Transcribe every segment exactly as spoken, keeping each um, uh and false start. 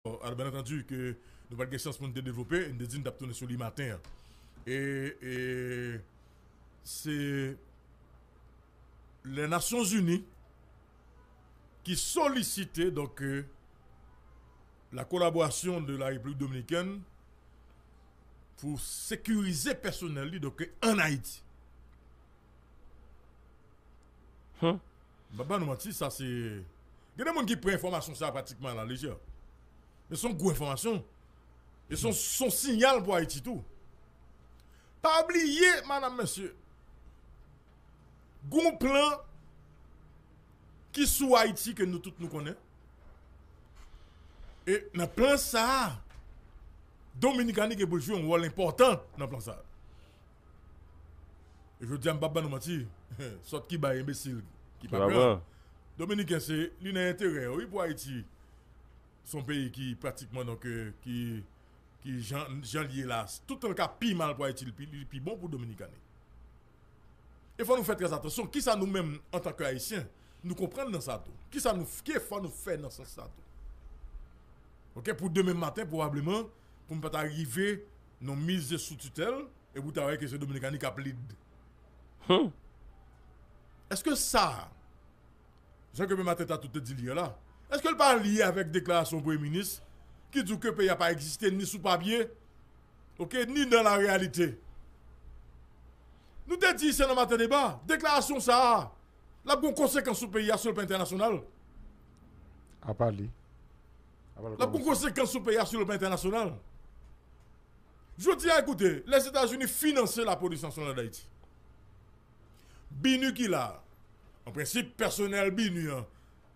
Bon, alors, bien entendu, ke nou pa t gen chans pou n te devlope, n te di n t ap tounen sou li maten an. E, e se les Nations Unies qui sollicitent donc euh, la collaboration de la République dominicaine pour sécuriser personnel li, donc en Haïti. Hmm. M pa ba nou manti, sa se. Gen de moun ki pran enfòmasyon sa pratikman la lejè. Men se yon gwo enfòmasyon. E se yon, se yon siyal pou Ayiti tou. Pa bliye, madam, mesye, gon plan ki sou Ayiti ke nou tout nou konnen. E nan plan sa a, Dominikani gen pou l jwe yon wòl enpòtan nan plan sa a. E jodi a, m p ap ban nou manti, sòt ki bay, enbesil ki pa pran. Dominiken se, li nan enterè yo, wi, pou Ayiti. Se yon peyi ki pratikman, donk, euh, ki, ki jan, jan l ye la, toutan l ka pi mal pou Ayiti, li pi, li pi bon pou Dominikani. E fò nou fè trè atansyon. Kisa nou menm, antanke Ayisyen, nou konprann nan sa tou? Kisa nou, ki efò nou fè nan sans sa tou? Oke, pou demen maten, pwobableman, pou n pa ta rive nan mize sou titèl, e pou ta wè ke se Dominikani k ap lid. Hmm. Èske sa, jan ke men maten ta tout te di li a la, èske l pa lye avèk deklarasyon premye minis ki di ke peyi a pa egziste ni sou papye, oke, ni nan la reyalite? Nou te di se nan maten deba, deklarasyon sa a, l ap gen konsekans sou peyi a sou le plan entènasyonal. Apa li. L ap gen konsekans sou peyi a sou le plan entènasyonal. Jodi a, ekoute, Lèzetazini finanse Lapolis Nasyonal d Ayiti. BINUH ki la, an prensip, pèsonèl BINUH an,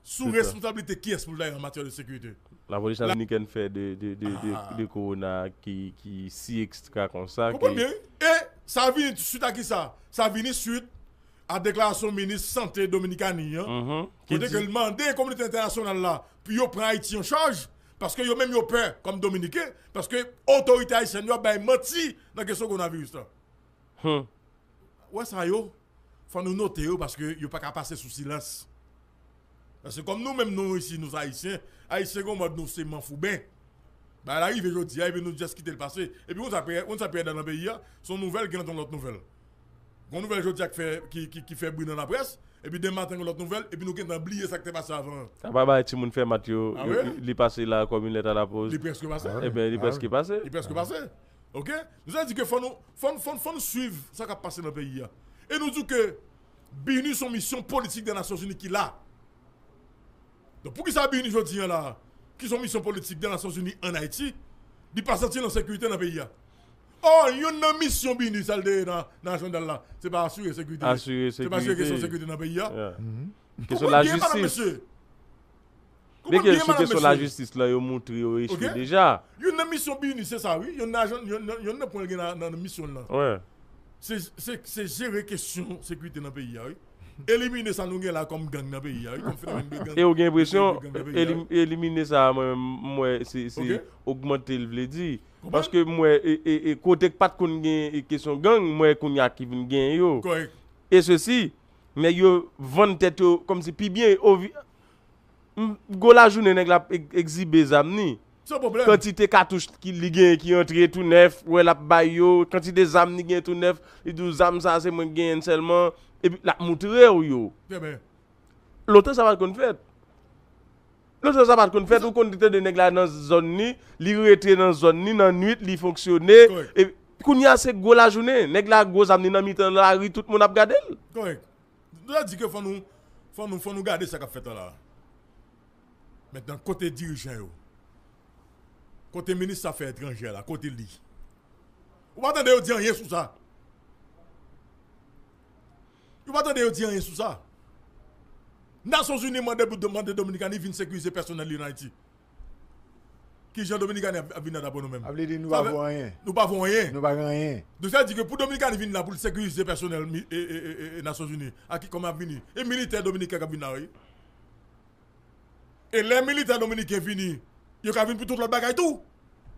sou responsablite kiyès pou l ta ye an matyè de sekirite? Lapolis Dominikèn fè de, de, de, de, de kowona ki, ki si ekstra konsa. Konprann byen, wi. E sa vini swit a kisa? Sa vini swit a deklarasyon minis sante Dominikani an, kote ke l mande kominote entènasyonal la pou yo pran Ayiti an chaj, paske yo menm yo pè kòm Dominiken, paske otorite ayisyèn yo ap bay manti nan kesyon kowonaviris la. Hmm. Wè sa yo, fò nou note yo paske yo pa ka pase sou silans. Paske kòm nou menm nou isi, nou Ayisyen, Ayisyen gon mòd nou se manfouben. Bagay la rive jodi a, epi nou just kite l pase. Epi konn sa pè, konn sa pè dan nan peyi a, se yon nouvèl ki antre yon lòt nouvèl. Gon nouvèl jodi a ki fè, ki, ki, ki fè bri nan laprès, epi demen maten gon lòt nouvèl, epi nou gentan bliye sa k te pase avan an. Apa bay timoun fè mat yo, li pase la kòm yon lèt a la poz. Li prèske pase. Ebyen, li prèske pase. Li prèske pase. Oke? Nou sa di ke fò nou, fò, fò, fò nou swiv sa k ap pase nan peyi a. E nou di ke BINUH se yon misyon politik de Nasyonzini ki la. Donk, poukisa BINUH jodi a la, ki se yon misyon politik de Nasyonzini ann Ayiti, li pa santi l an sekirite nan peyi a? Ò, youn nan misyon BINUH, sa l te ye nan, nan ajanda l la, se pa asire sekirite. Asire sekirite. Se pa asire kesyon sekirite nan peyi a. Kesyon lajistis. Byen ke sou kesyon lajistis la, yo montre yo echwe deja. Youn nan misyon BINUH, se sa, wi. Youn nan ajan, youn nan, youn nan pwen l gen nan, nan, nan misyon l lan. Se, se, se jere kesyon sekirite nan peyi a, wi. Elimine sa nou gen la kòm gang nan peyi a, wi, kòm fenomèn de gang. E ou gen enpresyon, elimine sa, mwen, mwen, se, se ogmante l vle di. Paske mwen, e, e, e kote k pa t konn gen, e, kesyon gang, mwen, kounye a ki vin gen yo. E sesi, nèg yo vann tèt yo kòmsi pi byen, o vi-, m, gwo lajounen nèg la ap eg-, egzibe zam ni. Kantite katouch ki li gen ki antre tou nèf, wè l ap bay yo, kantite zam li gen tou nèf, li di w zam sa se mwen k genyen l sèlman, epi l ap moutre w yo. Lontan sa pa t konn fèt. Lontan sa pa t konn fèt, ou konn tande nèg la nan zòn ni, li rete nan zòn ni, nan nwit, li fonksyone. E kounye a se gwo lajounen, nèg la gwo zam ni nan mitan lari, tout moun ap gade l. Kòrèk. Nou ta di ke fò nou, fò nou, fò nou gade sa k ap fèt la. Mentnan, kote dirijan yo? Kote minis afè etranjè la? Kote li? Ou pa tande yo di anyen sou sa. Ou pa tande yo di anyen sou sa. Nasyonzini mande pou do-, mande Dominikani vin sekirize pèsonèl li ann Ayiti. Kijan Dominikani ap, ap vin la dapre nou menm? Sa vle di nou pa vo anyen. Nou pa vo anyen. Nou pa gen anyen. Donk sa vle di ke pou Dominikani vin la pou l sekirize pèsonèl mi-, e, e, e, e, e Nasyonzini, a ki kòman y ap vini? E militè dominiken k ap vin la, wi. E lè militè dominiken vini, yo ka vin pou tout lòt bagay tou.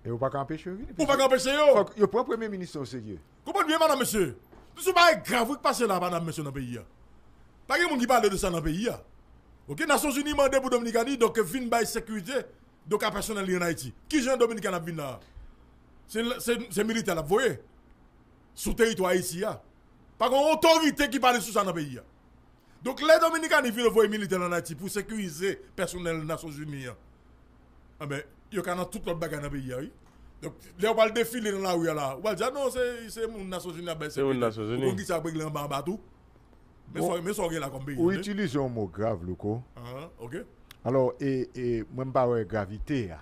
E ou pa ka anpeche yo vini. Ou pa ka anpeche yo. Fòk yo pran premye minis la oserye. Konprann byen, madam, mesye. Se yon bagay grav wi k pase la, madam, mesye, nan peyi a. Pa gen moun ki pale de sa nan peyi a. Oke, Nasyonzini mande pou Dominikani, donk, vin bay sekirite de ka pèsonèl li ann Ayiti. Kijan Dominiken ap vin la a? Se, se, se militè l ap voye sou teritwa Ayiti a. Pa gen yon otorite ki pale sou sa nan peyi a. Donk, lè Dominikani vin voye militè l ann Ayiti pou sekirize pèsonèl Nasyonzini an, anben, yo ka nan tout lòt bagay nan peyi a, wi. Donk, lè yo pral defile nan lari a la, ou pral di, "A non, se, se moun Nasyonzini ap bay sekirite." Ou konn ki sa ap regle anba anba tou? Men sa, men sa w gen la kòm peyi, ou itilize yon mo grav, Louko. Ah, ok. Alò, e, e, mwen m pa wè gravite a.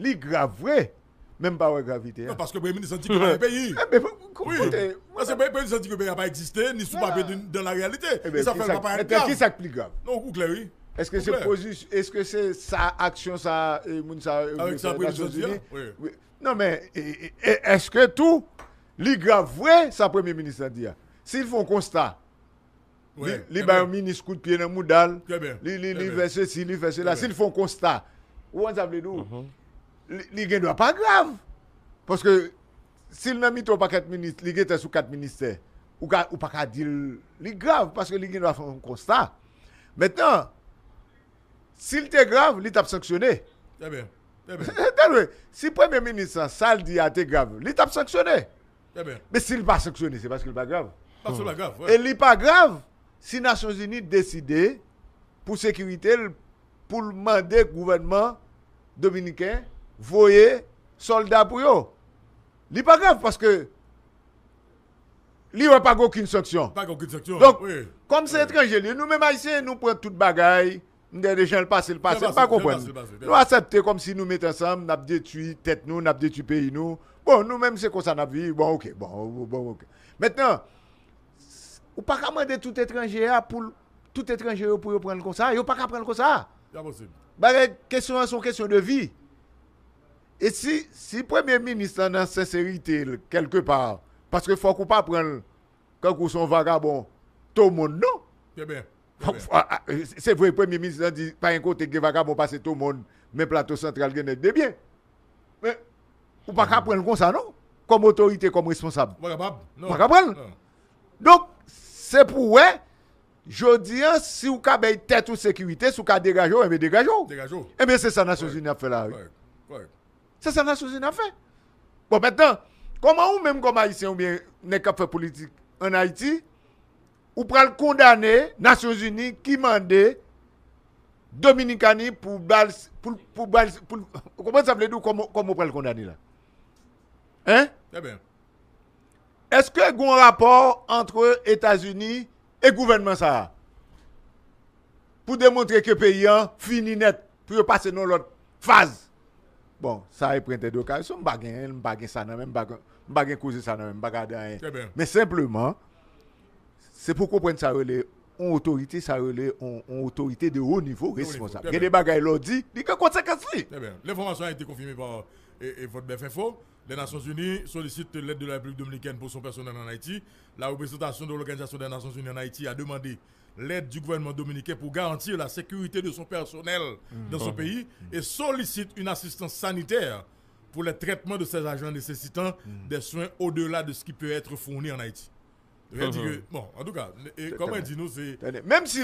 Li grav vre, men m pa wè gravite a. Non, paske premye minis lan di ke pa gen peyi. Wi. Paske premye minis lan di ke peyi a pa egziste, ni sou papye, ni dans la réalité. E sa fè l pa parèt grav. Ki sa k pli grav? Non, ou klè, wi. Èske se pozisyon, èske se sa, aksyon sa, e, moun sa, e, Nasyonzini? Wi. Non, men, e, e, e, èske tou, li grav vre, sa premye minis lan di a? Si l fè yon konsta, li, li bay yon minis kout pye nan mouda l, li, li, li fè sesi, li fè sela, si l fè yon konsta, ou konn sa vle di w? Li, li gen dwa pa grav. Paske si l nan mitan yon pakèt minis, li gentan sou kat ministè, ou ka, ou pa ka di l li grav, paske li gen dwa fè yon konsta. Mentnan, si l te grav, li t ap sanksyone. Trè byen. Trè byen. Tande, si premye minis lan, sa l di a te grav, li t ap sanksyone. Trè byen. Men si l pa sanksyone, se paske l pa grav. Paske l pa grav, wi. E li pa grav si Nasyonzini deside pou sekirite l, pou l mande gouvènman dominiken voye sòlda pou yo. Li pa grav paske li wè pa gen okenn sanksyon. Pa gen okenn sanksyon. Donk, wi, kòm se etranje li, nou menm Ayisyen, nou pran tout bagay, m tande jan l pase, l pase, m pa konprann. Nou aksepte kòmsi nou met ansanm, n ap detwi tèt nou, n ap detwi peyi nou. Bon, nou menm se konsa n ap viv. Bon, ok, bon, bon, ok. Mentnan, ou pa ka mande tout etranje a pou l, tout etranje yo pou yo pran l konsa. Yo pa ka pran l konsa. Bagay, kesyon an se yon kesyon de vi. E si, si premye minis lan nan senserite l, kèlkepa, paske fòk ou pa pran l kankou se yon vagabon to monn, non? Trè byen. Trè byen. Se vre, premye minis lan di, pa gen kote k gen vagabon pase to monn, men Plato Santral gen nèg de byen. Men, ou pa ka pran l konsa, non? Kòm otorite, kòm responsab. Ou pa kapab, non. Ou pa ka pran l. Non. Donk, se pou w wè, jodi a, si w ka bay tèt ou sekirite, si w ka degaje w, enben degaje w. Degaje w. Enben, se sa Nasyonzini ap fè la, wi. Kòrèk, kòrèk. Se sa Nasyonzini ap fè. Bon, mentnan, kòman ou menm kòm Ayisyen oubyen nèg k ap fè politik ann Ayiti, ou pral kondane Nasyonzini ki mande Dominikani pou ba l, pou, pou ba l, pou, ou konprann sa m vle di w, kòman, kòman ou pral kondane la? Hein? Trè byen. Èske gen yon rapò ant Etazini e gouvènman sa a pou demontre ke peyi an fini nèt, pou yo pase nan yon lòt faz? Bon, sa e prentè de okazyon, m pa gen, m pa gen sa nan men m, m pa gen, m pa gen koze sa nan men m, m pa ka di anyen. Trè byen. Men senpleman, se pou konprann sa yo rele yon otorite, sa yo rele yon, yon otorite de wo nivo, responsab. Gen de bagay lè w di, li gen konsekans li. Trè byen. L'information a été confirmée par, e, e, Vodbèf Info. Les Nations Unies sollicitent l'aide de la République dominicaine pour son personnel en Haïti. La représentation de l'Organisation des Nations Unies en Haïti a demandé l'aide du gouvernement dominicain pour garantir la sécurité de son personnel dans son pays et sollicite une assistance sanitaire pour les traitements de ses agents nécessitant des soins au-delà de ce qui peut être fourni en Haïti. Vle di ke, bon, antouka, e, kòman di nou, se menm si,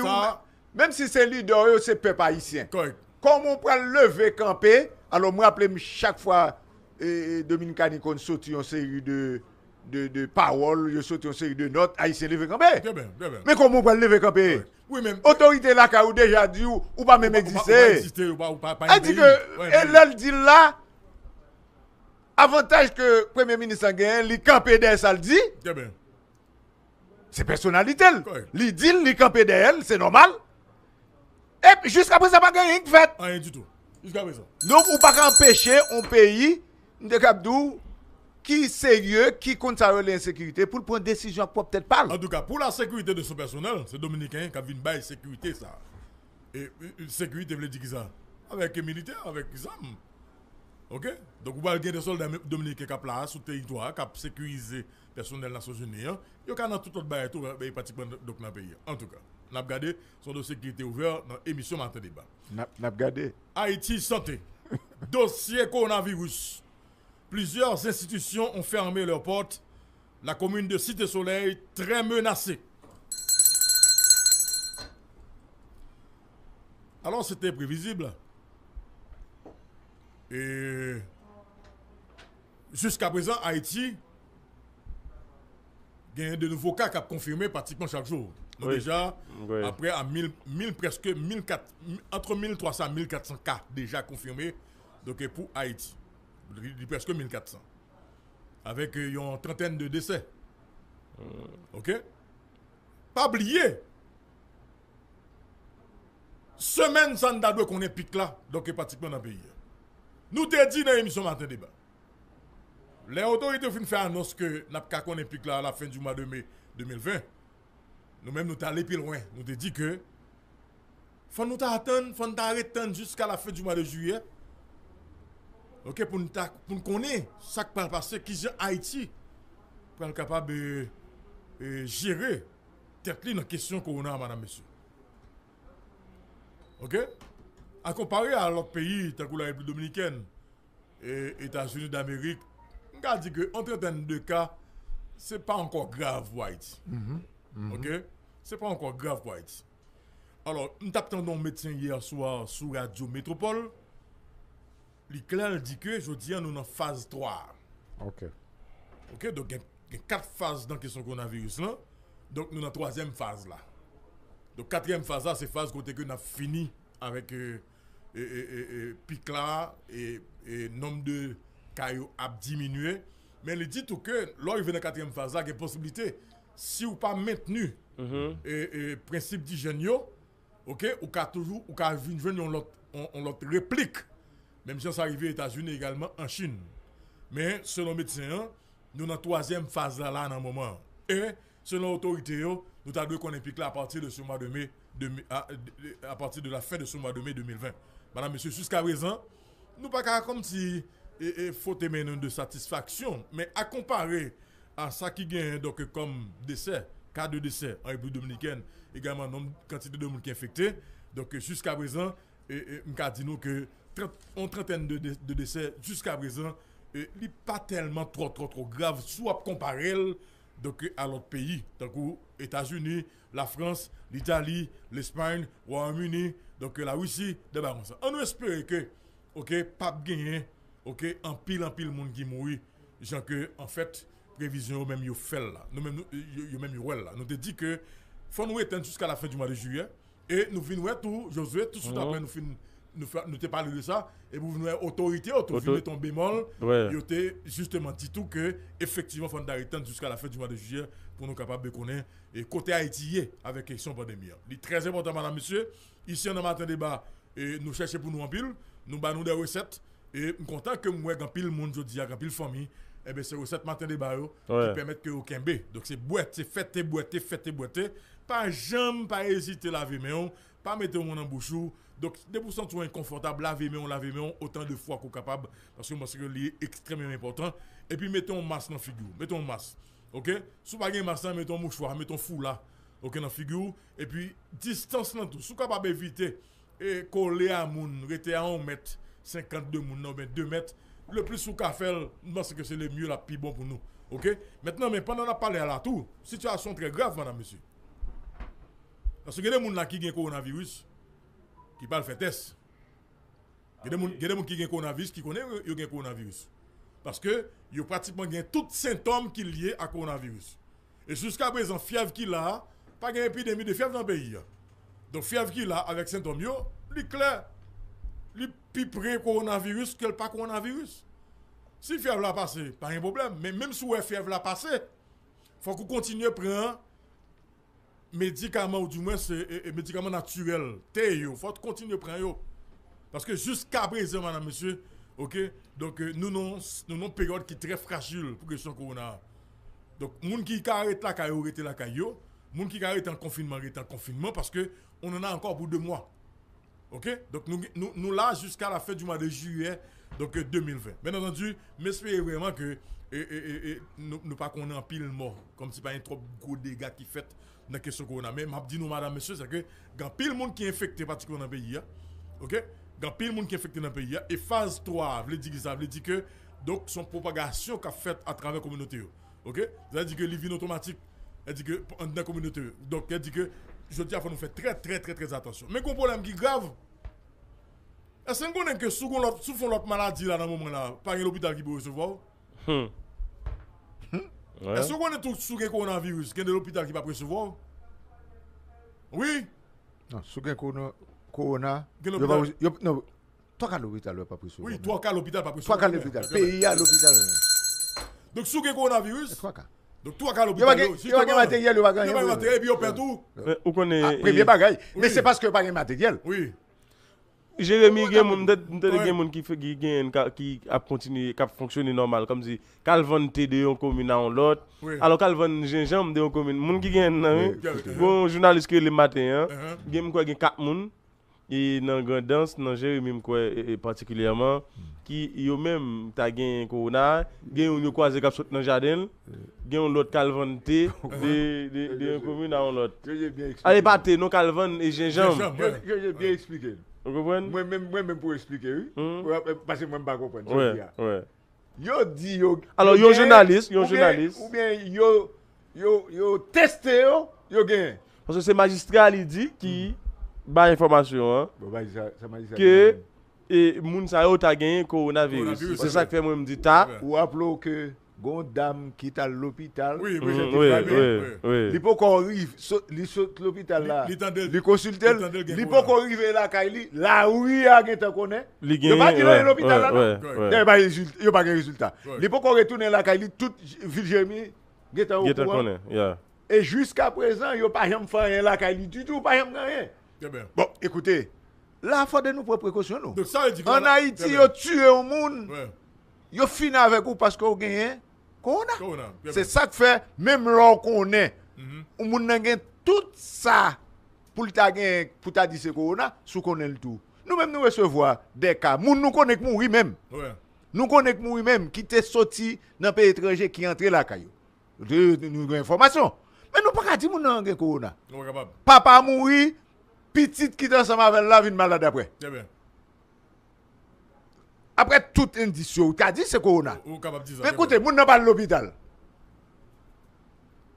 menm si se lidè yo, se pèp ayisyen. Kòrèk. Kòman w pral leve kanpe? Alò, mwen raple m chak fwa, e, e, Dominikani konn soti yon seri de, de, de pawòl, yo soti yon seri de nòt, Ayisyen leve kanpe. Trè byen, trè byen. Men kòman w pral leve kanpe? Wi, men otorite lakay ou deja di w, ou pa menm egziste. Ou pa egziste, ou pa, ou pa, ou pa gen peyi. Sa di ke, e lè l di l la, avantaj ke premye minis lan genyen, li kanpe dèyè sa l di. Trè byen. Se pèsonalite l. Kòrèk. Li di l, li kanpe dèyè l, se nòmal. E jiskaprezan pa gen anyen k fèt. Anyen ditou. Jiskaprezan. Donk, ou pa ka anpeche yon peyi, m te kab di w, ki serye, ki konn sa yo rele ensekirite, pou l pran desizyon ak pwòp tèt pa l. Antouka, pour la sécurité de son personnel, se Dominiken k ap vin bay sekirite sa. E, e, e, sekirite vle di kisa? Avèk militè, avèk zam. Ok? Donk, ou pral gen de sòlda dominiken k ap la a, sou teritwa a, k ap sekirize pèsonèl Nasyonzini an. Yo ka nan tout lòt bagay tou, e, pratikman, donk, nan peyi a. Antouka, n ap gade, se yon dosye ki te ouvè nan emisyon Maten Deba. N ap, n ap gade. Ayiti Sante. Dosye kowonaviris. Plusieurs institutions ont fermé leurs portes. La commune de Cité Soleil très menacée. Alors, c'était prévisible. E jiska prezan, Ayiti gen de nouvo ka k ap konfime pratikman chak jou. Nou deja aprè a mil, mil, prèske mil kat, ant mil twa san a mil kat san ka deja konfime. Donk, pou Ayiti, li, li prèske mil kat san. Avèk yon trantèn de desè. Oke? Pa bliye, semèn sa n ta dwe konnen pik la, donk pratikman nan peyi a. Nou te di nan emisyon Maten Deba, lè otorite yo fin fè anons ke n ap ka konnen pik la a la fen di mwa de me de mil ven, nou menm nou t ale pi lwen. Nou te di ke fò nou ta atann, fò n ta ret tann jiska la fen di mwa de jiyè. Oke, pou n ta, pou n konnen sa k pral pase, kijan Ayiti pral kapab e, e, jere tèt li nan kesyon kowona a, madam, mesye. Oke? A konpare a lòt peyi, tankou la Repiblik Dominikèn, e Etazini Damerik, m ka di ke yon trantèn de ka, se pa ankò grav pou Ayiti. Oke? Se pa ankò grav pou Ayiti. Alò, m t ap tande yon medsen yè swa sou Radyo Metropole. Li klè, l di ke jodi a nou nan faz twa. Oke. Oke, donk gen, gen kat faz nan kesyon kowonaviris lan. Donk nou nan twazyèm faz la. Donk katriyèm faz la, se faz kote ke n ap fini avèk e, e, e, e, e, pik la, e, e nonb de ka yo ap diminye. Men li di tou ke lè w rive nan katriyèm faz la, gen posiblite, si w pa mentni e, e, prensip dijyèn yo, oke, ou ka toujou, ou ka vin jwenn yon lòt, yon, yon lòt replik. Menm jan sa rive Etazini egalman, an Chin. Men, selon medsen an, nou nan twazyèm faz la, la nan moman an. E, selon otorite yo, nou ta dwe konnen pik la apati de se mwa de me, de me, a, de, de, apati de la fen de se mwa de me de mil ven. Madam, mesye, jiska prezan, nou pa ka kòmsi e, e, fwote men nou de satisfaksyon, men a konpare a sa ki genyen, donk, kòm desè, ka de desè an Repiblik Dominikèn, egalman nonb, kantite de moun ki enfekte. Donk, jiska prezan, e, e, m ka di nou ke trant, yon trantèn de, de, de desè, jiska prezan, e, li pa tèlman twò, twò, twò grav si w ap konpare l, donk, a lòt peyi, tankou Etazini, Lafrans, Litali, Lespay, Wayòm Ini, donk, Larisi, de bagay konsa. Ann nou espere ke, oke, p ap genyen, oke, anpil, anpil moun ki mouri, jan ke, anfèt, previzyon yo menm yo fè l la. Nou menm, nou, yo, yo menm yo wè l la. Nou te di ke fò nou ret tann jiska la fen di mwa de jiyè. E nou vin wè tou, Josué, touswit apre nou fin, nou fè, nou te pale de sa, epi w vin wè otorite yo tou vin mete yon bemòl, yo te jisteman di tou ke efektivman fò n ta ret tann jiska la fen di mwa de jiyè pou nou kapab konnen e kote Ayiti ye avèk kesyon pandemi an. Li trè enpòtan, madam, mesye. Isi an nan Maten Deba, e nou chèche pou nou anpil, nou ba nou de resèt, e m kontan ke m wè gen anpil moun jodi a, gen anpil fanmi, enben se resèt Maten Deba yo ki pèmèt ke yo kenbe. Donk se bwète, fète, bwète, fète, bwète. Pa janm pa ezite lave men w, pa mete yon nan bouch ou. Donk depi w santi w enkonfòtab, lave men w, lave men w otan de fwa ke w kapab, paske m panse ke li ekstrèmman enpòtan. Epi mete yon mas nan figi w, mete yon mas. Oke? Si w pa gen mas lan, mete yon mouchwa, mete yon foula, oke, nan figi w. Epi distans lan tou, si w kapab evite e kole a moun, rete a yon mèt senkant de moun nan, oubyen de mèt, le plis ou ka fè l, m panse ke se le mye, l ap pi bon pou nou. Oke? Mentnan, men pandan n ap pale a la tou, sitiyasyon trè grav, madam, mesye. Paske gen de moun la ki gen kowonaviris, ki pa al fè tès. Gen de moun, gen de moun ki gen kowonaviris, ki konnen yo, yo gen kowonaviris. Paske yo pratikman gen tout sentòm ki lye a kowonaviris. E jiska prezan, fyèv ki la a, pa gen epidemi de fyèv nan peyi a. Donk, fyèv ki la avèk sentòm yo, li klè, li pi pre kowonaviris ke l pa kowonaviris. Si fyèv la pase, pa gen pwoblèm. Men menm si w wè fyèv la pase, fòk ou kontinye pran medikaman, ou dimwens, e, e, e, medikaman natirèl, te yo, fò w kontinye pran yo. Paske jiska prezan, madam, mesye, oke, donk, e, nou nan, nou nan yon peryòd ki trè frajil pou kesyon kowona a. Donk, moun ki ka ret lakay yo, rete lakay yo. Moun ki ka rete an konfinman, rete an konfinman, paske on en a ankò pou de mwa. Oke? Donk, nou, nou, nou la jiska la fen di mwa de jiyè, donk, e, de mil ven. Byen antandi, m espere vrèman ke, e, e, e, e, nou, nou pa konnen anpil mò, kòmsi pa gen twòp gwo dega ki fèt nan kesyon kowona. Men m ap di nou, madam, mesye, se ke gen anpil moun ki enfekte pratikman nan peyi a. Oke? Gen anpil moun ki enfekte nan peyi a. E faz twa a, vle di ki sa? Vle di ke, donk, se yon pwopagasyon k ap fèt atravè kominote yo. Oke? Sa vle di ke li vin otomatik. Sa vle di ke anndan kominote yo. Donk, sa vle di ke jodi a, fò nou fè trè, trè, trè, trè atansyon. Men gen yon pwoblèm ki grav. Èske n konnen ke si w gon lòt, si w fè yon lòt maladi la nan moman la, pa gen lopital ki pou resevwa w? Hmm. Ouais. Èske w konnen tou si w gen kowonaviris, gen de lopital ki p ap resevwa w? Wi. Non, si w gen kowona, kowona, Gen yo pa lopital. yo, non, twa ka lopital yo p ap resevwa. Wi, twa ka lopital p ap resevwa. Twa ka lopital. Peyi a lopital. Donk si w gen kowonaviris, Twa ka. donk twa ka Yo pa lopital gen yo pa gen materyèl, yo pa gen Yo pa gen anyen. materyèl, epi yo pè tou. Men ou konnen Ah, premye bagay. Men se paske yo pa gen materyèl. Wi. Jeremi, gen moun, m tande Ouais. gen moun ki fè, ki gen, ka- ki ap kontinye, k ap fonksyone nòmal, kòmsi k al vann te de yon komin a yon lòt. Wi. Alò k al vann jenjanm de yon komin. Moun ki gen nan men, Wi, tout à fait. Gon jounalis ki rele maten an, Uh-huh. gen m kwè gen kat moun, e nan Grandans, nan Jeremi m kwè, e, e patikilyèman, ki yo menm ta gen kowona, gen youn yo kwaze k ap sot nan jaden l, gen yon lòt k al vann te de, de, de yon komin a yon lòt. Yo je byen Ale eksplike. pa te, non, k al vann e jenjanm. Jenjanm. Yo je byen eksplike. Ou konprann? Mwen menm mwen menm pou eksplike wi. Mhm. Wè, paske mwen m pa konprann sa Wè, w di a. wè. Yo di yo Alò, yo yon gen- jounalis, yon oubyen- jounalis. Oubyen yo yo yo teste yo, yo gen. Paske se majistra li di ki bay enfòmasyon an Bon, bay sa sa majistra ke di. E moun sa yo ta genyen kowonaviris. Kowonaviris, Se ok. sa k fè mwen m di ta. Wè. Ou raple w ke gon dam ki t al lopital. Wi, wi, Mhm, jan wi, di wi, wi. wi. Li poko rive, so- li sot lopital la. Li- li tande l- Li konsilte l. li tande l gen Li kowona. Poko rive lakay li. Lari a gentan konnen. Li Yo pa genyen, di nan wè, lopital la, wè, non? wè, Wè. wè. Dèyè pa rezil- yo pa gen rezilta. Wè. Li poko retounen lakay li, tout vil Jeremi gentan Gentan okouran. Konnen, yeah. E jiska prezan, yo pa janm fè anyen lakay li ditou, pa janm gen anyen. Trè byen. Bon, ekoute, la fò de nou pran prekosyon nou. Donk sa vle di ke An Ayiti, yo tiye yon moun, Wè. yo fini avèk ou paske ou genyen kowona. Kowona, trè Se byen. Sa k fè, menm lè w konnen, Mhm. yon moun nan gen tout sa pou l ta genyen, pou ta di se kowona, si w konnen l tou. Nou menm nou resevwa de ka. Moun nou konnen k mouri menm. Wè. Nou konnen k mouri menm, ki te soti nan peyi etranje, ki antre lakay yo. De- Nou gen enfòmasyon. Men nou pa ka di moun nan gen kowona. Nou pa kapab. Papa mouri, pitit ki te ansanm avè l la vin malad apre. Trè byen. Apre tout endis yo, ou ka di se kowona. Ou kapab di sa. Men Trè koute, byen. Moun nan pa al lopital.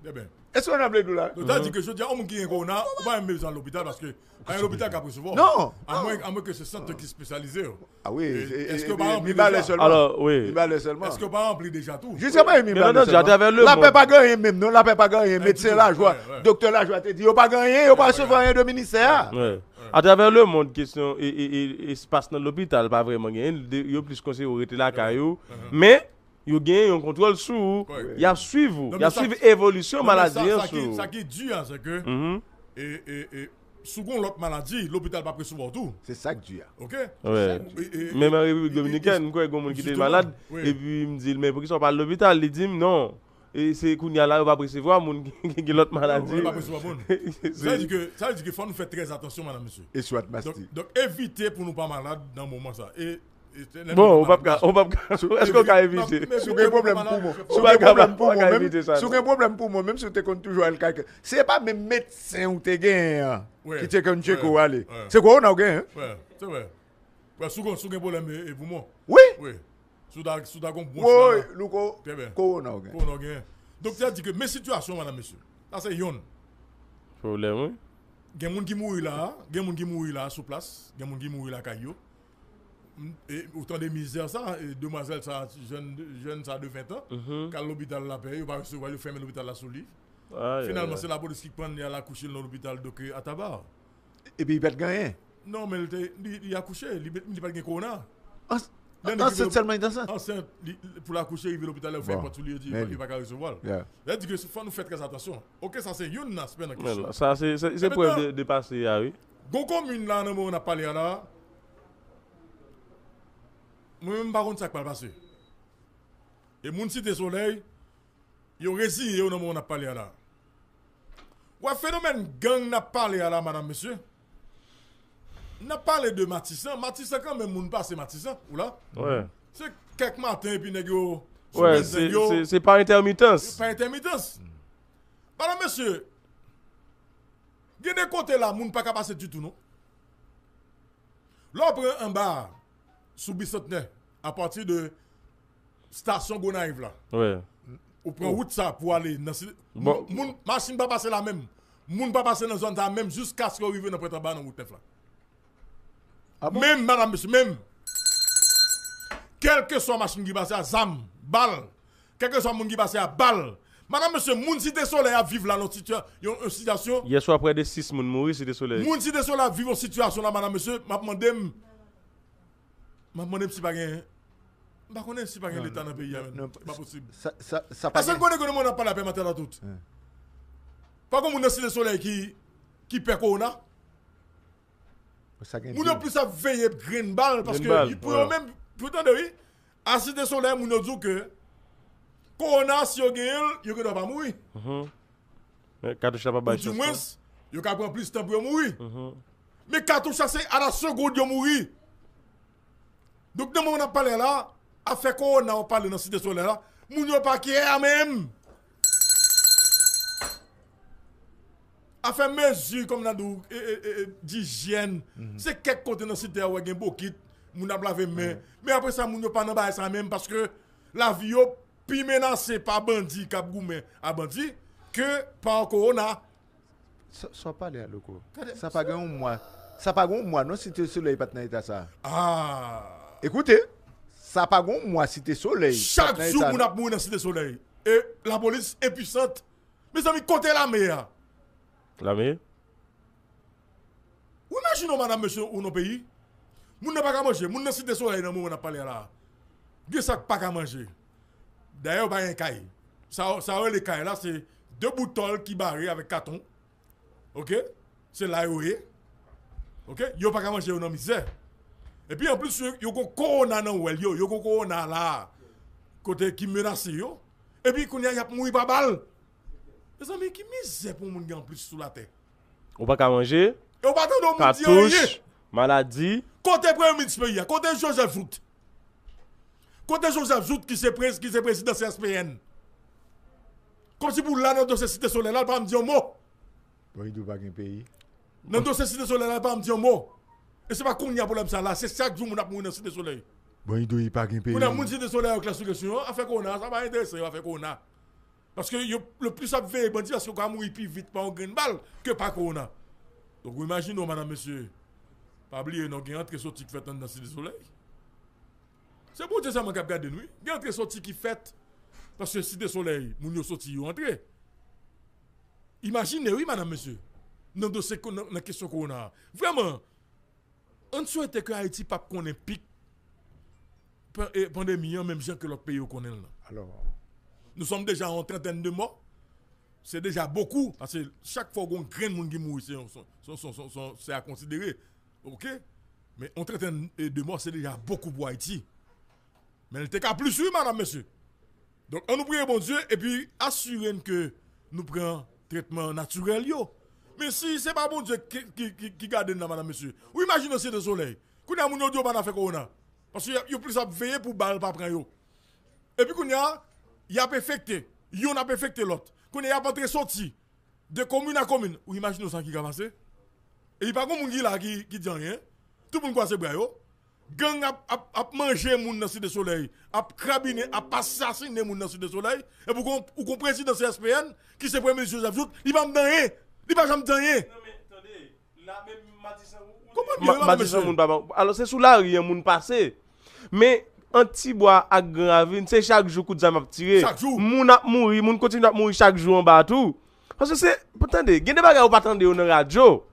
Trè byen. Èske w nan ble dou la? Donk sa vle di ke jodi a, yon moun ki gen kowona, ou pa menm bezwen al lopital paske pa gen lopital k ap resevwa w. Non. Amwen, amwen ke se sant ki espesyalize yo. Ah wi, E, se- èske e- w pa e- ranpli Mibalè deja? Sèlman. Alò, wi. Mibalè Sèlman. Èske w pa ranpli deja tou? Jis pa e Mibalè Bien entendu, Sèlman. atravè le Lapè mond. Pa gen anyen menm, non. Lapè pa gen anyen. Pas Medsen ditou. lajwa, Wè, wè. Doktè lajwa te di yo pa gen anyen, yo pa resevwa anyen de ministè a. Wè. Atravè le mond, kesyon e, e, e, espas nan lopital pa vrèman genyen. De- Yo plis konseye yo rete lakay yo. Men, yo genyen yon kontwòl sou ou. Kòrèk. Y ap swiv ou. Non, Y ap men sa- swiv evolisyon Non, men maladi sa- an sa sou ki- ou. Sa ki di a, se ke Mhm. e, e, e, si w gen yon lòt maladi, lopital p ap resevwa w tou. Se sa k di a. Ok? Wè. E, e, Menm an e, Repiblik e, Dominikèn, e, m kwè gen moun ki te justement, malad, wi. Epi m di l, men poukisa w pa al lopital? Li di m, non. E se kounye a la, yo p ap resevwa moun ki, ki gen lòt maladi. Yo p ap resevwa moun. Sa vle di ke, sa vle di ke fò nou fè trè atansyon, madam, mesye. E swat Donk, masti. donk, evite pou nou pa malad nan moman sa. E, e, lè Bon, nou ou p ap ka, malad, ou p ap ka. Èske w ka evite? men- Si w gen pwoblèm poumon, si w Ou pa gen pwoblèm kapab, ou pa poumon ka menm, evite sa, si w non. Gen pwoblèm poumon menm, si w te konn toujou al kay, se pa menm medsen ou te genyen an Wè, ki te konn tcheke wè, w ale. Wè. Se kowona w genyen. Wè, se vre. Wè, si w gen, si w gen pwoblèm e, e poumon. Wi. Wi. Si w ta, si w ta gon bwonch Woy, la. Louko, Trè byen. Kowona w genyen. Kowona w genyen. Donk, sa vle di ke men sitiyasyon, madam, mesye. Sa se yonn. Pwoblèm, wi. Gen moun ki mouri la, gen moun ki mouri la sou plas, gen moun ki mouri lakay yo. M- e, ou tande mizè sa, e, demwazèl sa, jèn, jèn sa de ven an, k al lopital Lapè, yo pa resevwa l, yo fèmen lopital la sou li. Finalman, se lapolis ki pran l, y al akouche l nan lopital, donk, e, Ataba. Epi li pa t gen anyen. Non, men li te, li, li akouche, li, li pa t gen kowona. Ansent sèlman li t ansent. Ansent, li, li- pou l akouche, rive lopital, yo fè pòt sou li, yo di li pa ka resevwa l. Sa vle di ke fò nou fè trè atansyon. Ok, sa se youn aspè nan kesyon. Sa se, se, se prèv de, de pase a, wi. Gon komin la, nan moman n ap pale a la, mwen menm m pa konn sa k pral pase. E moun Site Solèy, yo reziye yo nan moman n ap pale a la. Wè fenomèn gang n ap pale a la, madam, mesye. N ap pale de Matisan. Matisan kanmenm, moun pase Matisan, ou la? Wè. Se kèk maten, epi nèg yo Wè, se, se, se pa entèmitans. Pa entèmitans. Madam, mesye, gen de kote la, moun pa ka pase ditou, non. Lè w pran anba a, sou Bisantnè, apati de stasyon Gonayiv la, ou pran wout sa pou ale nan si, moun, machin pa pase la menm. Moun pa pase nan zòn sa menm jiskaske w rive nan Pwent Anba nan wout nèf la. Menm, madanm, mesye, menm. Kèlkeswa machin ki pase a, zam, bal. Kèlkeswa moun ki pase a, bal. Madanm, mesye, moun Site Solèy ap viv la nan sitiyasyon, yon, yon sitiyasyon. Yèswa, prè de sis moun mouri Site Solèy. Moun Site Solèy ap viv yon sitiyasyon la, madanm, mesye, m ap mande m, m ap mande m si pa gen, m pa konnen si pa gen Leta nan peyi a menm. Se pa posib. Èske n konnen ke nan moman n ap pale a, pè Maten la tout? Pa gen moun nan Site Solèy ki, ki pè kowona? Moun yo plis ap veye grenn bal, paske pou yo menm, pou tande, wi. A Site Solèy, moun yo di w ke kowona, si yo genyen l, yo gendwa pa mouri. Katouch la pa bay chans. Oudimwens, yo ka pran plis tan pou yo mouri. Men katouch la, se a la segond yo mouri. Donk, nan moman n ap pale la, afè kowona w ap pale nan Site Solèy la, moun yo pa kè a menm. Afè mezi, kòm n a di w, e, e, e, e, dijyèn, se kèk kote nan Site a w wè gen bokit, moun ap lave men. Men apre sa, moun yo pa nan bagay sa menm, paske lavi yo pi menase pa bandi k ap goumen a bandi ke pa kowona. Sa, sa w pale a, Loko? Sa pa gen yon mwa. Sa pa gen yon mwa, non, Site Solèy pa t nan eta sa. Ah! Ekoute, sa pa gen yon mwa Site Solèy pa t nan eta sa. Chak jou, moun ap mouri nan Site Solèy. E lapolis enpwisant. Mezanmi, kote lame a? Lame? Ou imajine w, madanm, mesye, ou nan peyi, moun nan pa ka manje, moun nan Site Solèy nan moman n ap pale a la. Gen sa k pa ka manje. Dayè, yo pa gen kay. Sa, sa yo rele kay la, se de bout tòl ki bare avèk katon. Oke? Se la yo ye. Oke? Yo pa ka manje, yo nan mizè. Epi anplis, yo, yo gon kowona nan wèl yo, yo gon kowona la, kote ki menase yo. Epi kounye a, y ap mouri pa bal. Mezanmi, ki mizè pou yon moun gen anplis sou latè? Ou pa ka manje, e ou pa tande yon moun di anyen. Katouch, maladi. Kote premye minis peyi a? Kote Joseph Jouthe? Kote Joseph Jouthe ki se prez-, ki se prezidan C S P N? Kòmsi pou la nan dosye Site Solèy la, l pa janm di yon mo. Bon, li di w pa gen peyi. Nan dosye Site Solèy la, l pa janm di yon mo. E se pa kounye a pwoblèm sa la, se chak jou moun ap mouri nan Site Solèy. Bon, li di w li pa gen peyi. Kounye a moun Site Solèy yo klè sou kesyon an, afè kowona, sa pa enterese yo, afè kowona. Paske yo, le plis ap veye bandi, paske yo ka mouri pi vit pa yon grenn bal ke pa kowona. Donk, ou imajine w, madanm, mesye, pa bliye non, gen antre soti k fèt anndan Site Solèy. Se Bondye sèlman k ap gade n, wi. Gen antre soti ki fèt, paske Site Solèy, moun yo soti, yo antre. Imajine, wi, madanm, mesye, nan dosye ko-, nan, nan kesyon kowona a. Vrèman, ann swete ke Ayiti p ap konnen pik pan-, e, pandemi an menm jan ke lòt peyi yo konnen l lan. Alò. Nous sommes déjà en trentaine de morts. Se deja bokou, paske chak fwa w gen yon grenn moun ki mouri, se yon, se yon, se a konsidere. Oke? Men yon trentaine de morts, se deja bokou pou Ayiti. Men l te ka plis, wi, madanm, mesye. Donk, ann nou priye Bondye epi asire n ke nou pran tretman natirèl yo. Men si se pa Bondye ki, ki, ki, ki gade n nan, madanm, mesye, ou imajine w Site Solèy. Kounye a, moun yo di yo pa nan afè kowona. Paske y ap, yo plis ap veye pou bal pa pran yo. Epi kounye a, y ap enfekte. Yonn ap enfekte lòt. Kounye a, y ap antre soti. De komin a komin. Ou imajine w sa ki ka pase? Epi pa gen moun ki la ki, ki di anyen. Tout moun kwaze bra yo. Gang ap, ap, ap manje moun nan Site Solèy, ap krabinen, ap asasinen moun nan Site Solèy. Epi ou gon, ou gon prezidan C S P N ki se premye minis Joseph Jouthe, li pa di anyen. Li pa janm di anyen. Non, men, tande, la, men Matisan, ou, ou konprann byen, wi, madanm, mesye. Matisan moun pa, alò, se sou lari an moun pase. Men, ant Tibwa ak Gran Ravin, se chak jou kout zam ap tire. Chak jou. Moun ap mouri, moun kontinye ap mouri chak jou anba a tou. Paske se, tande, gen de bagay ou pa tande yo nan radyo.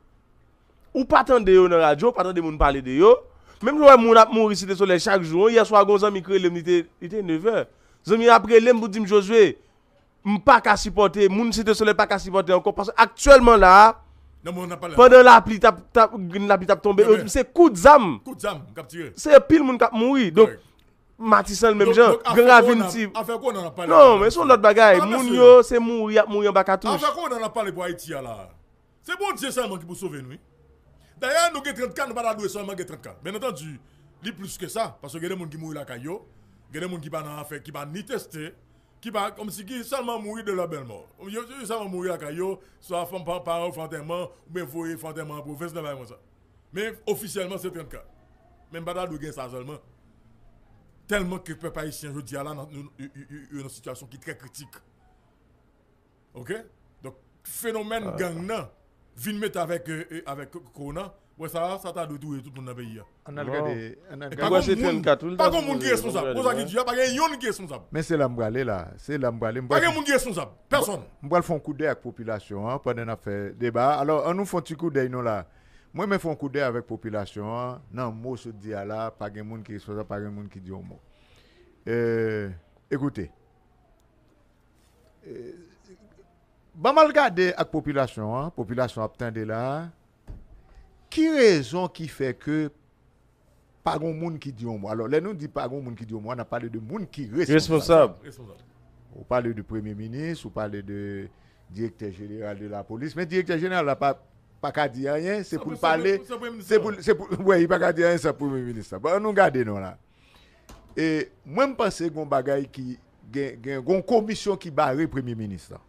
Ou pa tande yo nan radyo, ou pa tande moun pale de yo. Menm jan w wè moun ap mouri Site Solèy chak jou an, yè swa gen yon zanmi ki rele m, li te, li te nevè. Zanmi an ap rele m pou di m, Josué, m pa ka sipòte, moun Site Solèy pa ka sipòte ankò, paske aktyèlman la a, pandan lapli t ap, t ap, grenn lapli t ap tonbe, se kout zam. Kout zam k ap tire. Se anpil moun k ap mouri. Donk, Matisan menm jan, Gran Ravin ti. Afè kowona n ap pale. Non, men se yon lòt bagay. Moun yo, se mouri, y ap mouri anba katouch. Afè kowona n ap pale pou Ayiti a la. Se Bondye sèlman ki pou sove n, wi. Dayè, nou gen trant ka, nou pa ta dwe sèlman gen trant ka. Byen antandi, li plis ke sa, paske gen de moun ki mouri lakay yo, gen de moun ki pa nan afè, ki pa ni teste, ki pa, kòmsi ki sèlman mouri de la belle mort. Yo, yo sèlman mouri lakay yo, swa fanm pa, paran yo fè antèman, oubyen voye fè antèman an pwovens, nan bagay konsa. Men ofisyèlman, se trant ka. Men m pa ta dwe gen sa sèlman. Tèlman ke pèp ayisyen jodi a la, nan, nou, yo, yo, yo, yo nan sitiyasyon ki trè kritik. Oke? Donk, fenomèn gang nan vin mete avèk, e, e, avèk kowona, Wè sa, sa ta dwe touye tout moun nan peyi a. Ann al gade, ann al gade. Pa gon moun, pa gon moun ki responsab. Pou sa ki di a, pa gen youn ki responsab. Men se la m prale la. Se la m prale. M pa gen moun ki responsab. Pèsonn. M pral fè yon koudèy ak popilasyon an pandan n ap fè deba. Alò, ann nou fè yon ti koudèy non la. Mwen men fè yon koudèy avèk popilasyon an. Nan mo sot di a la, pa gen moun ki responsab, pa gen moun ki di yon mo. Ekoute. Ban m al gade ak popilasyon an, popilasyon ap tande la, ki rezon ki fè ke pa gon moun ki di yon mo. Alò, lè nou di pa gon moun ki di yon mo, n ap pale de moun ki responsab. Ou pale de premye minis, ou pale de direktè jeneral de lapolis, men direktè jeneral la pa, pa ka di anyen, se pou l pale, se pou, se pou, wè, li pa ka di anyen san premye minis la. Bon, ann nou gade non la. E mwen m panse gon bagay ki gen, gen gon komisyon ki bare premye minis lan.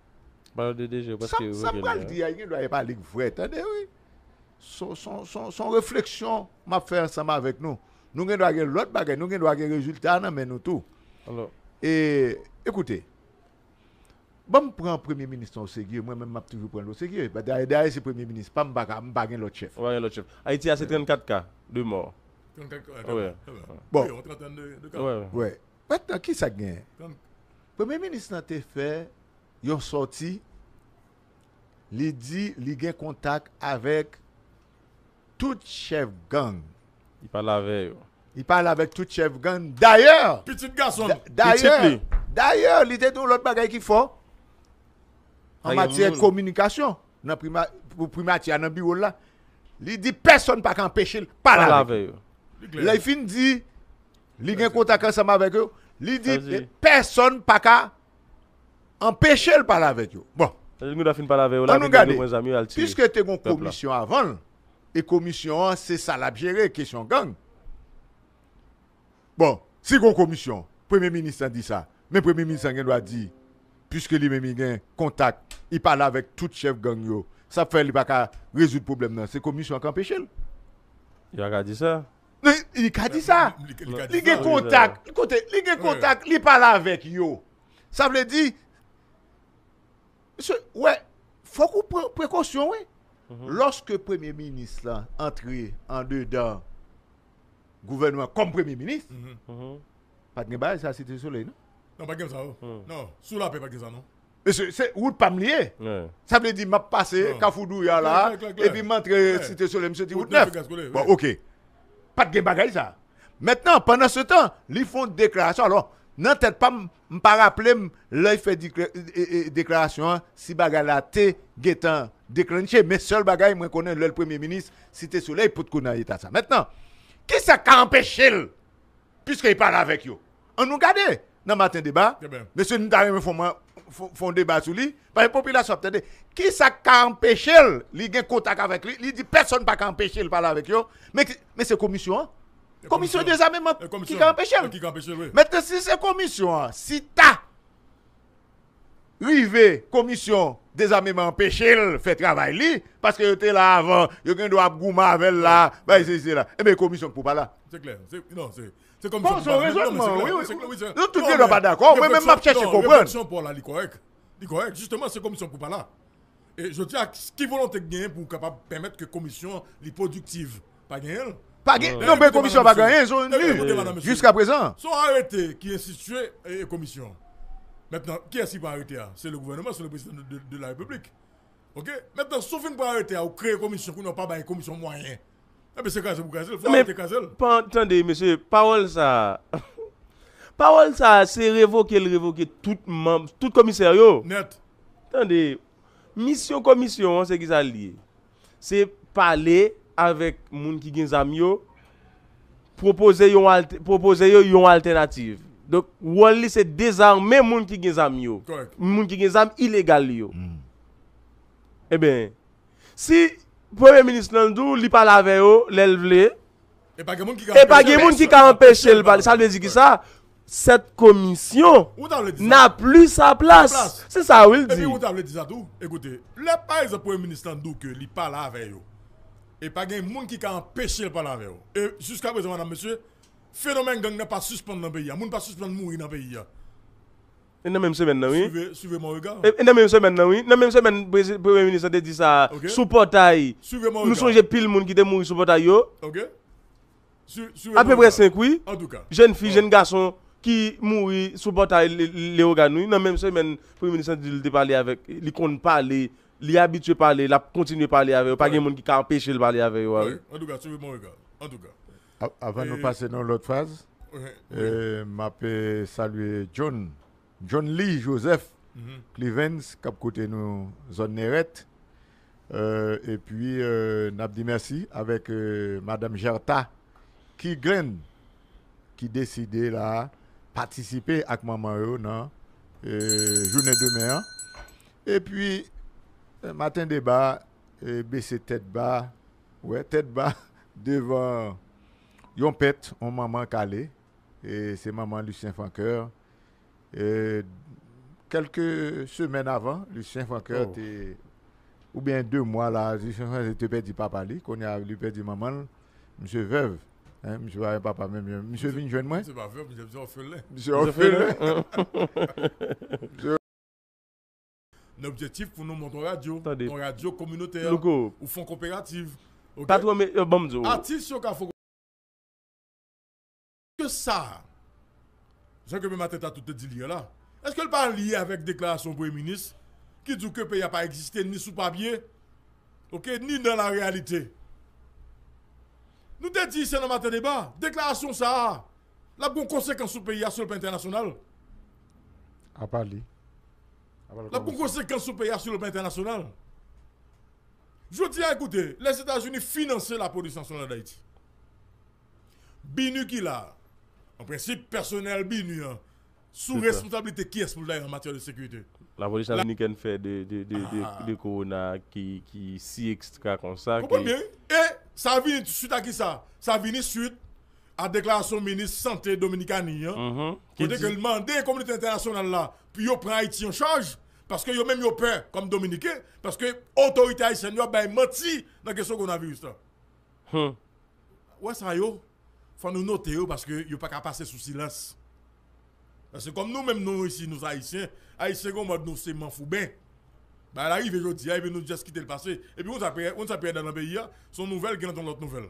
Pale de deje, paske sa m pral di a, gen dwa e pa li k vrè, tande wi. Son, son, son, son refleksyon m ap fè ansanm avèk nou. Nou gen dwa gen lòt bagay, nou gen dwa gen rezilta nan men nou tou. E, ekoute, ban m pran premye minis lan oserye, mwen menm m ap toujou pran l oserye. Dayè, dayè se premye minis pa m, m pa ka, m pa gen lòt chèf. Ou pa gen lòt chèf. Ayiti a se trannkat ka de mò. Trannkat ka, bon. Wè. Mentnan, ki sa k genyen? Premye minis lan te fè yon sòti, li di li gen kontak avèk tout chèf gang. Li pale avè yo. Li pale avèk tout chèf gang. Dayè, pitit gason l. Dayè, dayè, li te di yon lòt bagay ki fò an matyè kominikasyon nan primati a, nan biwo l la. Li di pèsonn pa ka anpeche l pale avèk yo. Lè l fin di li gen kontak ansanm avèk yo, li di pèsonn pa ka anpeche l pale avèk yo. Bon, ann nou gade. Piske te gen yon komisyon avan l, e komisyon an, se sa l ap jere, kesyon gang. Bon, si gen yon komisyon, premye minis lan di sa, men premye minis lan gen dwa di, piske li menm li gen kontak, li pale avèk tout chèf gang yo, sa fè li pa ka rezoud pwoblèm nan, se komisyon an k anpeche l. Li pa ka di sa. Non, li ka di sa. Li gen kontak. Koute, li gen kontak, li pale avèk yo. Sa vle di, mesye, wè, fòk ou pran prekosyon, wi. Lòske premye minis lan antre andedan gouvènman kòm premye minis, pa t gen bagay sa Site Solèy, non? Non, pa t gen sa, non. Non, sou lapè pa t gen sa, non. Mesye, se wout pa m li ye. Sa vle di m ap pase Kafou Douya la, epi m antre Site Solèy, misye di wout nèf. Bon, oke. Pa t gen bagay sa. Mentnan, pandan se tan, li fè yon deklarasyon. Alò, nan tèt pa m, m pa raple m lè l fè deklarasyon an, si bagay la te gentan deklanche. Men sèl bagay mwen konnen, lè l premye minis, Site Solèy potko nan eta sa. Mentnan, kisa k ka anpeche l? Piske li pale avèk yo. Ann nou gade nan maten deba. Mesye, nou ta renmen fè yon deba sou li. Paske popilasyon ap tande. Kisa k ka anpeche l? Li gen kontak avèk li. Li di pèsonn pa ka anpeche l pale avèk yo. Men, men se komisyon an. Komisyon dezameman ki ka anpeche l. Mentnan, si se komisyon an, si ta rive komisyon dezameman anpeche l fè travay li, paske yo te la avan, yo gen dwa ap goumen avè l la, bay sesi sela. Ebyen, komisyon k pou pa la. Se klè. Se, non, se, se komisyon pou pa la. Bon, se yon rezònman, wi, wi. Nou tout gen dwa pa dakò, mwen menm m ap chèche konprann. Refleksyon pa w la, li kòrèk. Li kòrèk. Jisteman, se komisyon k pou pa la. E jodi a, ki volonte k genyen pou w kapab pèmèt ke komisyon li pwodiktiv? Pa genyen l. Pa gen, non, men komisyon pa gen anyen, se yon nil jiska prezan. Se yon arete ki enstitiye komisyon. Mentnan, kiyès ki pran arete a? Se le gouvènman, se le prezidan de, de, de la repiblik. Oke? Mentnan, si w fin pran arete a, ou kreye komisyon, kounye a w pa bay komisyon mwayen. Ebyen, se kraze pou kraze l, fò arete kraze l. Men, tande, mesye, pawòl sa a, pawòl sa a, se revoke l revoke tout manm, tout komisè yo. Nèt. Tande, misyon komisyon an, se kisa l ye? Se pale avèk moun ki gen zam yo, pwopoze yon alte, pwopoze yo yon altènativ. Donk, wòl li se dezame moun ki gen zam yo. Moun ki gen zam ilegal yo. Ebyen, si premye minis lan di w li pale avè yo lè l vle, e pa gen moun ki ka anpeche l pale, sa vle di ki sa? Cette commission n'a plus sa plas. Se sa wi l di. Epi ou ta vle di sa tou? Ekoute, lè pa egzanp premye minis lan di w ke li pale avè yo, e pa gen moun ki ka anpeche l pale avè yo. E jiska prezan, madanm, mesye, fenomèn gang nan pa sispann nan peyi a. Moun pa sispann mouri nan peyi a. E nan menm semèn nan, wi. Suivez, suivez mon regard. E, e nan menm semèn nan, wi. Nan menm semèn, prezi- premye minis lan te di sa, ok, sou pòtay. Suivez mon regard. Nou sonje pil moun ki te mouri sou pòtay yo. Ok. Su- suivez mon regard. Apeprè senk, wi. Antouka. Jèn fi, jèn gason ki mouri sou pòtay Leyogàn, wi. Nan menm semèn, premye minis lan di l te pale avèk, li konn pale, li abitye pale, l ap kontinye pale avè yo. Pa gen moun ki ka anpeche l pale avè yo, a, wi. Antouka, suivez mon regard. Antouka. A- Avan nou pase nan lòt faz, wi, wi, m ap, eh, salye John, John Lee Joseph Clevens, k ap koute nou zòn Nèrèt. Eh, epi, eh, n ap di mèsi avèk, eh, Madanm Gerta Kirglen, ki deside la patisipe ak manman yo nan, eh, jounen demen an. Epi, eh, Maten Deba, eh, bese tèt ba, wè, tèt ba devan yon pèt, yon manman k ale. E se manman Lucien Francoeur. E kèlke semèn avan, Lucien Francoeur te, oubyen de mwa la, Lucien Francoeur te pèdi papa li, kounye a li pèdi manman l, misye vèv. Hein, misye pa gen papa menm, misye vin jwenn mwen. Misye pa vèv, misye, misye òfelen. Misye òfelen. Nan objektif pou nou monte yon radyo, yon radyo kominotè, ou fè yon koperativ. Ok? Patwon, men, yo, ban m di w. Atis yo ka fè ke sa, jan ke menm atè a tout te di li a la, èske l pa lye avèk deklarasyon premye minis ki di w ke peyi a pa egziste ni sou papye, ok, ni dans la réalité? Nou te di se nan Maten Deba, deklarasyon sa a, l ap gen konsekans sou peyi a sou le plan entènasyonal. Apa li. Apa l ap gen konsekans sou peyi a sou le plan entènasyonal. Jodi a, ekoute, Lèzetazini finanse Lapolis Nasyonal d Ayiti. BINUH ki la, an prensip, pèsonèl BINUH an, sou responsablite kiyès pou l ta ye an matyè de sekirite? Lapolis dominikèn fè de, de, de, de, de kowona ki, ki si ekstra konsa. Konprann byen, wi. E sa vini swit a kisa? Sa vini swit a deklarasyon minis sante Dominikani an, kote ke l mande kominote entènasyonal la pou yo pran Ayiti an chaj, paske yo menm yo pè kòm Dominiken, paske otorite ayisyèn yo ap bay manti nan kesyon kowonaviris la. Ou wè sa yo, fò nou note yo paske yo pa ka pase sou silans. Paske kòm nou menm nou isi, nou Ayisyen, Ayisyen gen yon mòd nou se manfouben. Bagay la rive jodi a, epi nou just kite l pase. Epi ou sa pè, ou sa pè nan peyi a, se yon nouvèl, gen yon lòt nouvèl.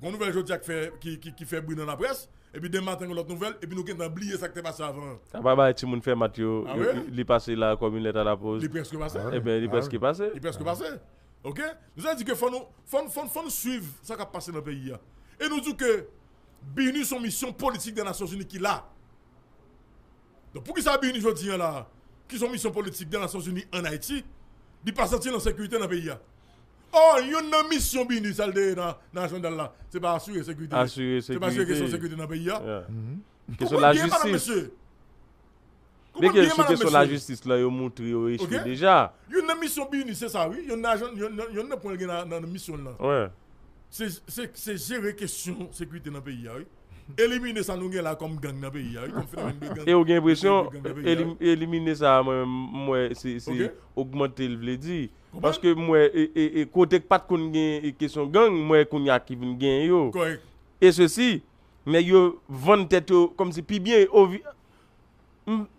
Gon nouvèl jodi a k fè, ki, ki, ki fè bri nan laprès, epi demen maten gon lòt nouvèl, epi nou gentan bliye sa k te pase avan an. Apa bay timoun fè mat yo, li pase la kòm yon lèt a la post. Li prèske pase. Ebyen, li prèske pase. Li prèske pase. Ok? Nou sa di ke fò nou, fò, fò, fò nou swiv sa k ap pase nan peyi a. E nou di ke BINUH se yon misyon politik de Nasyonzini ki la. Donk, poukisa BINUH jodi a la, ki se yon misyon politik de Nasyonzini ann Ayiti, li pa santi l an sekirite nan peyi a? Ò, youn nan misyon BINUH, sa l te ye nan, nan ajanda l la, se pa asire sekirite. Asire sekirite. Se pa asire kesyon sekirite nan peyi a. Kesyon lajistis. Byen ke sou kesyon lajistis la, yo montre yo echwe deja. Youn nan misyon BINUH, se sa, wi. Youn nan, youn nan, youn nan pwen l gen nan, nan misyon l lan. Se, se, se jere kesyon sekirite nan peyi a, wi. Elimine sa nou gen la kòm gang nan peyi a, wi, kòm fenomèn de gang. E ou gen enpresyon, elimine sa, mwen, m wè, se, se ogmante l vle di. Paske m wè, e, e, e kote k pa t konn gen, e, kesyon gang, m wè kounye a ki vin gen yo. Kòrèk. E sesi, nèg yo vann tèt yo kòmsi pi byen,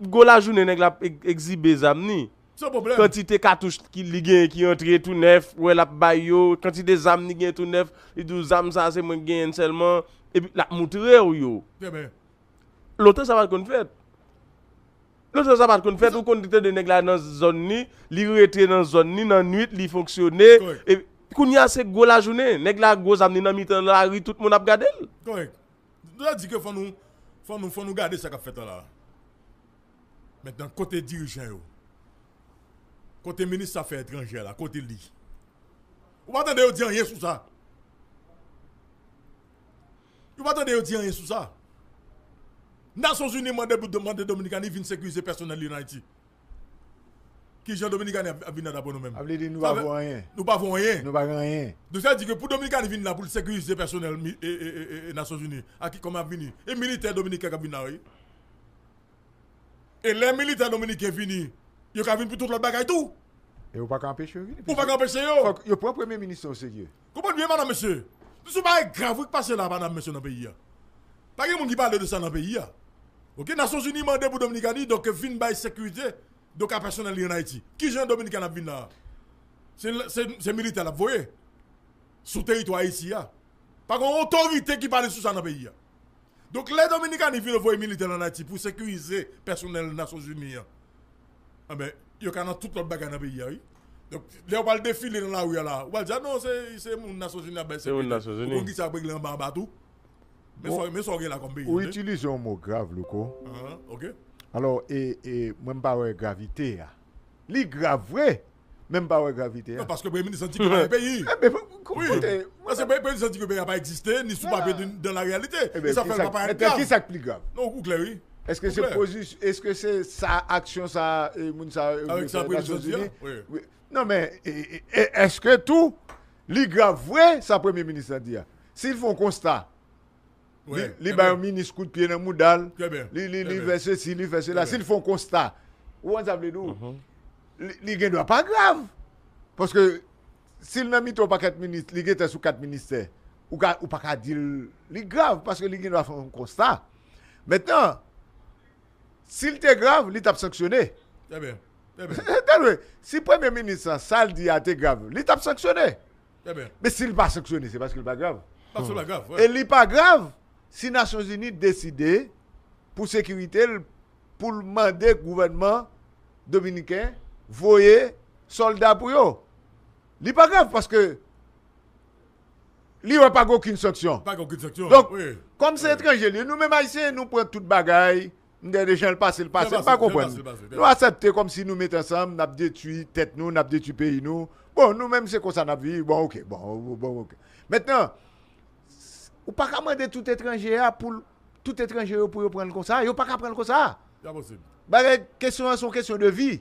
gwo lajounen nèg la ap egzibe zam ni. Kantite katouch ki li genyen ki antre tou nèf, wè l ap bay yo, kantite zam li genyen tou nèf, li di w zam sa se mwen k genyen l sèlman, epi l ap moutre w yo. Lontan sa pa t konn fèt. Lontan sa pa t konn fèt, ou konn tande nèg la nan zòn ni, li rete nan zòn ni, nan nwit, li fonksyone. Epi kounye a se gwo lajounen, nèg la gwo zam ni nan mitan lari, tout moun ap gade l. Kòrèk. Nou ta di ke fò nou, fò nou, fò nou gade sa k ap fèt la la. Mentnan, kote dirijan yo? Kote minis afè etranjè la? Kote li? Ou pa tande yo di anyen sou sa? Ou pa tande yo di anyen sou sa? Nasyonzini mande, mande Dominikani vin sekirize pèsonèl li ann Ayiti. Kijan Dominikani ap, ap vin la dapre nou menm? Sa vle di nou pa vo anyen. Nou pa vo anyen. Nou pa gen anyen. Donk, sa vle di ke pou Dominikani vin la pou l sekirize pèsonèl mi- e, e, e, e, e Nasyonzini, a ki kòman y ap vini? E militè dominiken k ap vin la, wi. E lè militè dominiken vini, yo ka vin pou tout lòt bagay tou. E ou pa ka anpeche yo vini. Ou pa ka anpeche yo. Fòk yo pran premye minis lan oserye. Konprann byen, madanm, mesye. Nou sou bagay grav wi k pase la, madanm, mesye, nan peyi a. Pa gen moun ki pale de sa nan peyi a. Ok, Nasyonzini mande pou Dominikani, donk, vin bay sekirite, donk, a pèsonèl li ann Ayiti. Kijan Dominikani ap vin la a? Se, se, se militè l ap voye sou teritwa Ayiti a. Pa gen otorite ki pale sou sa nan peyi a. Donk, lè Dominikani vin voye militè l ann Ayiti pou sekirize pèsonèl Nasyonzini an, anben, yo ka nan tout lòt bagay nan peyi a, wi. Donk, lè yo pral defile nan lari a la, ou pral di, "Ah non, se, se moun Nasyonzini ap bay sekirite." Ou konn ki sa ap regle anba anba tou? Men sa, men sa w gen la kòm peyi, ou itilize yon mo grav, Louko. Ah, ok. Alò, e, e, mwen m pa wè gravite a. Li grav vre, men m pa wè gravite a. Non, paske premye minis lan di ke pa gen peyi. Wi. Paske premye minis lan di ke peyi a pa egziste, ni sou papye, ni dans la réalité. E sa fè l pa parèt grav. Ki sa k pi grav? Non, ou klè, wi. Èske se pozisyon, èske se sa, aksyon sa, e, moun sa, e, avèk sa premye minis lan di a? Wi. Non, men, e, e, e, èske tou, li grav vre, sa premye minis lan di a? Si l fè yon konsta, li, li bay yon minis kout pye nan mouda l, li, li, li fè sesi, li fè sela. Si l fè yon konsta, ou konn sa vle di w? Li, li gen dwa pa grav. Paske si l nan mitan yon pakèt minis, li gentan sou kat ministè, ou ka, ou pa ka di l li grav, paske li gen dwa fè yon konsta. Mentnan, si l te grav, li t ap sanksyone. Trè byen. Trè byen. Tande, si premye minis lan, sa l di a te grav, li t ap sanksyone. Trè byen. Men si l pa sanksyone, se paske l pa grav. Paske l pa grav, wi. E li pa grav si Nasyonzini deside pou sekirite l, pou l mande gouvènman dominiken voye sòlda pou yo. Li pa grav paske li wè pa gen okenn sanksyon. Pa gen okenn sanksyon, wi. Donk, kòm se etranje li ye, nou menm Ayisyen, nou pran tout bagay, m tande jan l pase, l pase, m pa konprann. Nou aksepte kòmsi nou met ansanm, n ap detwi tèt nou, n ap detwi peyi nou. Bon, nou menm se konsa n ap viv. Bon, ok, bon, bon, ok. Mentnan, ou pa ka mande tout etranje a pou l, tout etranje yo pou yo pran l konsa. Yo pa ka pran l konsa. Bagay, kesyon an se yon kesyon de vi.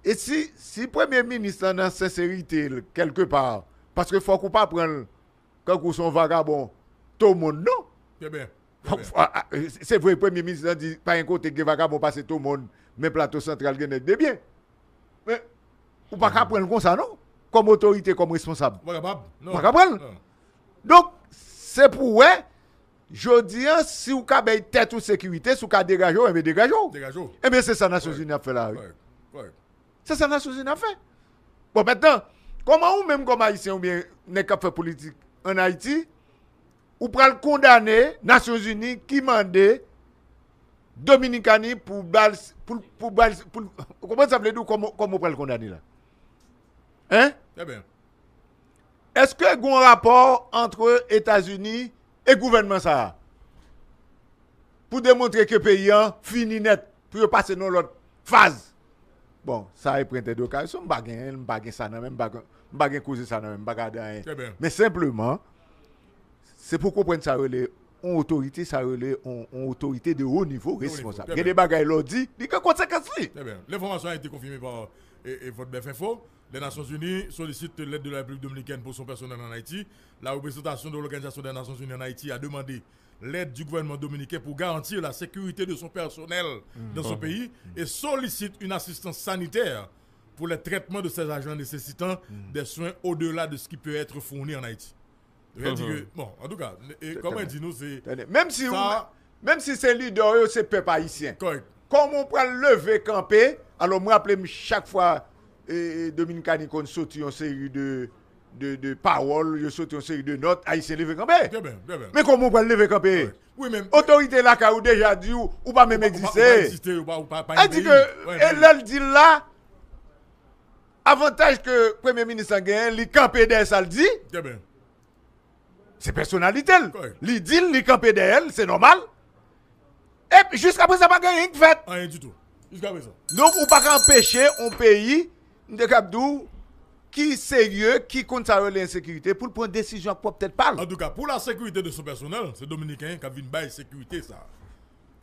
E si, si premye minis lan nan senserite l, kèlkepa, paske fòk ou pa pran l kankou se yon vagabon to monn, non. Trè byen. Fòk, a, a, se vre, premye minis lan di, pa gen kote k gen vagabon pase to monn, men Plato Santral gen nèg de byen. Men, ou pa ka pran l konsa, non. Kòm otorite, kòm responsab. Ou pa kapab, non. Ou pa ka pran l. Donk, se pou w wè, jodi a, si w ka bay tèt ou sekirite, si w ka degaje w, enben degaje w. Degaje w. Enben se sa Nasyonzini ap fè la, wi. Kòrèk, kòrèk. Se sa Nasyonzini ap fè. Bon, mentnan, kòman ou menm kòm Ayisyen oubyen nèg k ap fè politik ann Ayiti, ou pral kondane Nasyonzini ki mande Dominikani pou ba l, pou, pou ba l, pou, ou konprann sa m vle di w, kòman, kòman ou pral kondane la? Hein? Trè byen. Èske gen yon rapò ant Etazini e gouvènman sa a pou demontre ke peyi an fini nèt, pou yo pase nan yon lòt faz? Bon, sa e pran entèdokasyon, m pa gen, m pa gen sa nan men m, m pa gen, m pa gen koze sa nan men m, m pa ka di anyen. Trè byen. Men senpleman, se pou konprann sa yo rele yon otorite, sa yo rele yon, yon otorite de wo nivo, de wo nivo, responsab. Trè byen. Gen de bagay lè w di, li gen konsekans li. Trè byen. L'information a été confirmée par, et, et votre bf info. Les Nations Unies sollicitent l'aide de la République dominicaine pour son personnel en Haïti. La représentation de l'Organisation des Nations Unies en Haïti a demandé l'aide du gouvernement dominicain pour garantir la sécurité de son personnel dans son pays et sollicite une assistance sanitaire pour les traitements de ses agents nécessitant des soins au-delà de ce qui peut être fourni en Haïti. Sa vle di ke, bon, antouka, e, kòman di nou, se menm si ou, menm si se lidè w yo, se pèp ayisyen. Kòrèk. Kòman w pral leve kanpe? Alò, mwen raple m chak fwa, e, e, Dominikani konn soti yon seri de, de, de pawòl, yo soti yon seri de nòt, Ayisyen leve kanpe. Trè byen, trè byen. Men kòman w pral leve kanpe? Kòrèk. Wi, men otorite lakay ou deja di w, ou pa menm egziste. Ou pa, ou pa egziste, ou pa, ou pa, pa gen peyi. Sa di ke, e lè l di l la, avantaj ke premye minis lan genyen, li kanpe dèyè sa l di. Trè byen. Se pèsonalite l. Kòrèk. Li di l, li kanpe dèyè l, se nòmal. E jiskaprezan pa gen anyen k fèt. Anyen ditou. Jiskaprezan. Donk, ou pa ka anpeche yon peyi, m te kab di w, ki serye, ki konn sa yo rele ensekirite, pou l pran desizyon ak pwòp tèt pa l. Antouka, pour la sécurité de son personnel, se Dominiken k ap vin bay sekirite sa.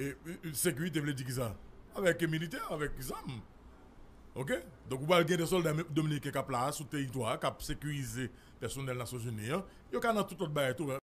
E, e, e, sekirite vle di kisa? Avèk militè, avèk zam. Ok? Donk, ou pral gen de sòlda dominiken k ap la a, sou teritwa a, k ap sekirize pèsonèl Nasyonzini an. Yo ka nan tout lòt bagay tou.